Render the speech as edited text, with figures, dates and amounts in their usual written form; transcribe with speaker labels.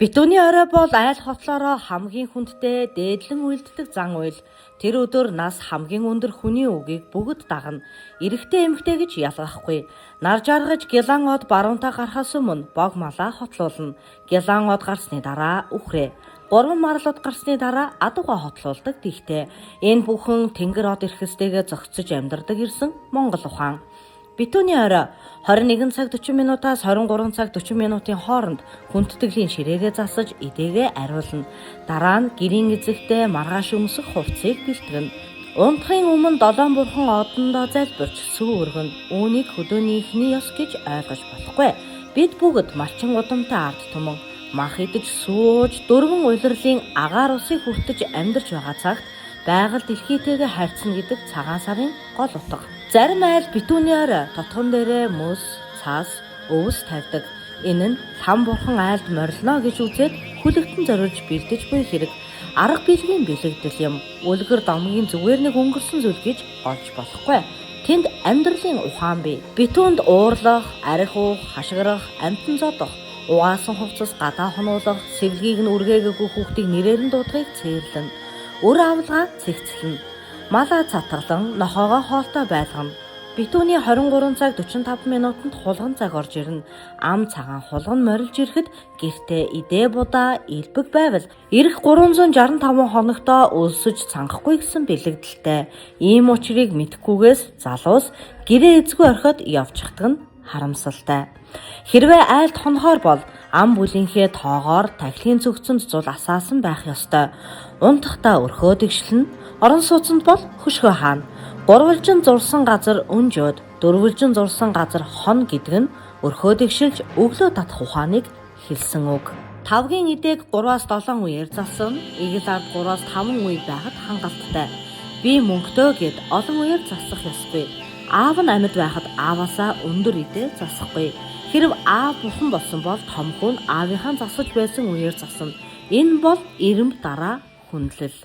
Speaker 1: Битүүний орой бол айл хотлоороо хамгийн хүндтэй дээдлэн уйлддаг зан үйл. Тэр өдөр нас хамгийн өндөр хүний үгийг бүгд дагна. Эрэгтэй эмэгтэй гэж ялгахгүй. Нар жаргаж Гялан од баруунтаа гарахаас өмнө бог малаа хотлуулна. Гялан од гарсны дараа үхрээ. Гурван марлууд гарсны дараа адууга хотлуулдаг дихтэй. Энэ бүхэн тэнгэр од эрхэстэйгээ зохицож амьдардаг ирсэн Монгол ухаан. Битүүний орой 21 цаг 40 минутаас 23 цаг 40 минутын хооронд хүндэтгэлийн ширээгээ засаж идээгээ ариулна. Дараа нь гэрийн эзэгтэй маргааш өмсөх хувцсыг бэлтгэнэ. Унтахын өмнө долоон бурхан одондоо залбирч сүү өргөнө. Үүнийг хөдөөний эхний ёс гэж ойлгож болохгүй. Бид бүгд малчин удамтай ард түмэн мах идэж сууж дөрвөн улирлын агаар усыг хүртэж амьдарч байгаа цагт байгаль дэлхийтэйгээ харьцна гэдэг цагаан сарын гол утга. Зарим айл битүүний орой тотгон дээрээ мөс, цас, өвс тавьдаг. Энэ нь лам бурхан айлд морилно гэж үзээд хүлэгтэн зориулж бэлдэж буй хэрэг. Арга бэлгийн бэлэгдэл юм. Үлгэр домгийн зүгээр нэг өнгөрсөн зүйл гэж олж болохгүй. Тэнд амьдралын ухаан бий. Битүүнд уурлах, архи уух, хашгирах, амьтан зодох, угаасан хувцас гадаа хонуулах, сэвлэгийг нь үргээгээгүй хүүхдийг нэрээр нь дуудахыг цээрлэнэ. Үр авалгаа цэгцлэнэ. Малаа цатгалан нохоогоо хоолтой байлгана. Битүүний 23 цаг 45 минутанд хулган цаг орж ирнэ. Ам цагаан хулган морилж ирэхэд гэртээ идээ будаа элбэг байвал ирэх 365 хоногтоо өлсөж цангахгүй гэсэн бэлэгдэлтэй. Ийм учрыг мэдэхгүйгээс залуус гэрээ эзгүй орхиод явчихдаг нь харамсалтай. Хэрвээ айлд хонохоор бол ам бүлийнхээ тоогоор тахилын цөгцөнд зул асаасан байх ёстой. Унтахдаа өрхөө дэгшлэнэ, орон сууцанд бол хөшгөө хаана. Гурвалжин зурсан газар өнжөөд, дөрвөлжин зурсан газар хон гэдэг нь өрхөө дэгшилж өглөө татах ухааныг хэлсэн үг. Тавгийн идээг 3-аас 7 үеэр засна, эгэл ард 3-аас 5 үе байхад хангалттай. Би мөнгөтэй гэд олон үеэр засах ёсгүй. Аав нь амьд байхад ааваасаа өндөр идээ засахгүй. Хэрв аав бурхан болсон бол том хүн аавынхаа засаж байсан үеэр засна. Энэ бол ирэмб дараа хүндлэл.